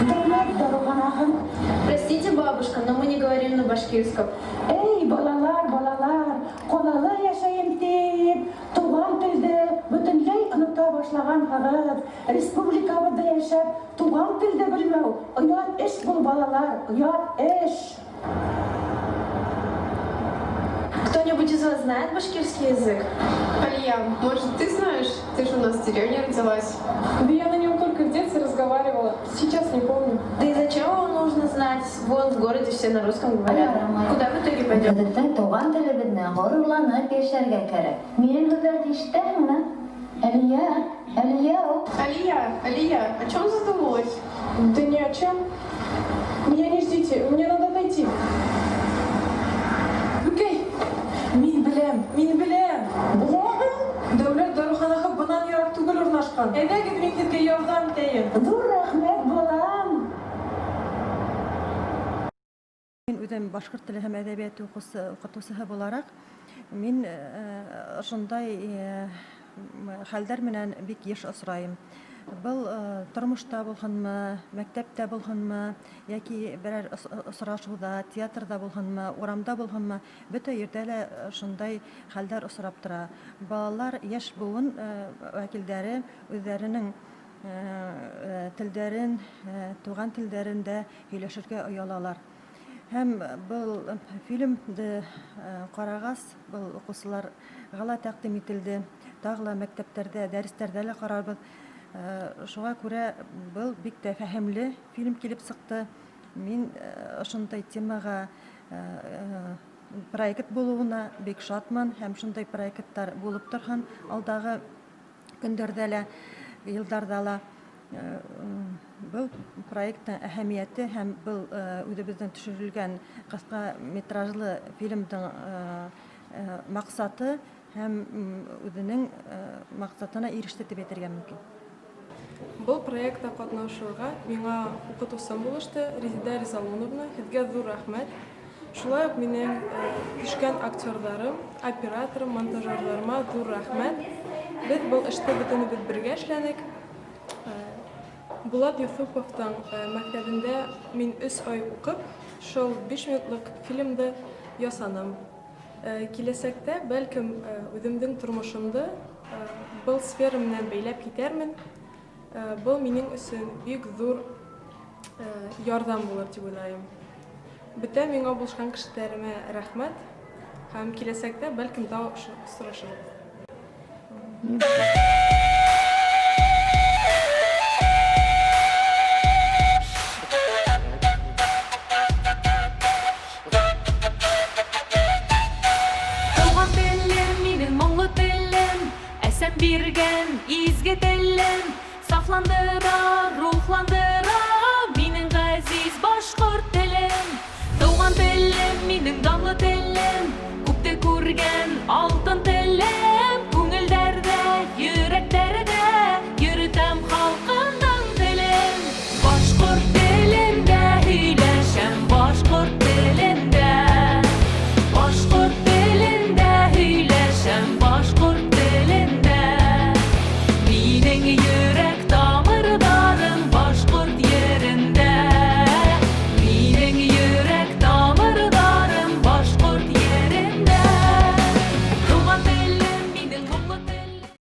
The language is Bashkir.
Дәүләт даруханаһын. Простите, бабушка, но мы не говорим на башкирском. Эй, балалар, балалар, ҡалала йәшәйем тип, туған телде бөтөнләй онота башлаганһығыҙ. Республикабыҙҙа йәшәп, туған телде белмәү оят эш был, балалар, оят эш. Кто-нибудь из вас знает башкирский язык? Алия, может, ты знаешь? Ты же у нас в деревне родилась. Да я на нем только в детстве разговаривала, сейчас не помню. Да и зачем его нужно знать? Вон в городе все на русском говорят. Куда в итоге пойдем? Беҙҙең туған телебеҙҙә ғорурланып йәшәргә кәрәк. Минең һүҙҙәрҙе ишетәһеңме? Әлиә, Әлиә. Алия, Алия, о чем задумалась? Да ни о чем. Меня не ждите, мне надо отойти. Әбекәй, мин беләм, мин беләм. Беләһең? Дәүләт даруханаһы бынан йыраҡ түгел урынлашҡан. Әйҙәгеҙ, мин һеҙгә ярҙам итәйем. Ҙур рәхмәт, балам. Мин үҙем башҡорт теле һәм әҙәбиәте уҡытыусыһы булараҡ, мин ошондай хәлдәр менән бик йыш осрайым. Был тормошта булһынмы, мәктәптә булһынмы, йәки берәр осрашыуҙа, театрҙа булһынмы, урамда булһынмы, бөтә ерҙә лә шундай хәлдәр осрап тора. Балалар, йәш быуын вәкилдәре үҙҙәренең телдәрен, туған телдәрендә һөйләшергә оялалар. Һәм был фильмды ҡарағас, был уҡыусыларға ла тәҡдим ителде. Тағы ла мәктәптәрҙә, дәрестәрҙә лә ҡарарбыҙ. Шуға күрә был бик тә фәһемле фильм килеп сыҡты. Мин ошондай темаға проект булыуына бик шатмын һәм шундай проекттар булып торһон алдағы көндәрҙә лә, йылдарҙа ла. Был проекттың әһәмиәте һәм был үҙебеҙҙең төшөрөлгән ҡыҫҡа метражлы фильмдың маҡсаты һәм үҙенең маҡсатына иреште тип әйтергә мөмкин. Был проектта ҡатнашыуға миңа уҡытыусым булышты, Резида Ризалуновна, һеҙгә ҙур рәхмәт. Шулай уҡ минең төшкән актерҙарым, операторым, монтажерҙарыма ҙур рәхмәт. Беҙ был эште бөтөнөбөҙ бергә эшләнек. Булат Юҫуповтың мәктәбендә мин 3 ай уҡып, шул 5 минутлыҡ фильмды ясаным. Киләсәктә бәлкем үҙемдең тормошомдо был сфера менән бәйләп китәрмен. Был минең өсөн бик ҙур ярҙам булыр тип уйлайым. Бөтә миңа булышҡан кешеләремә рәхмәт һәм киләсәктә бәлкем тағы осрашырбыҙ. Туған телем, минең моңло телем, әсәм биргән изге телем, сафландыра, рухландыра минең ғәзиз башҡорт телем. Туған телем, минең данлы телем, күпте күргән алтын телем.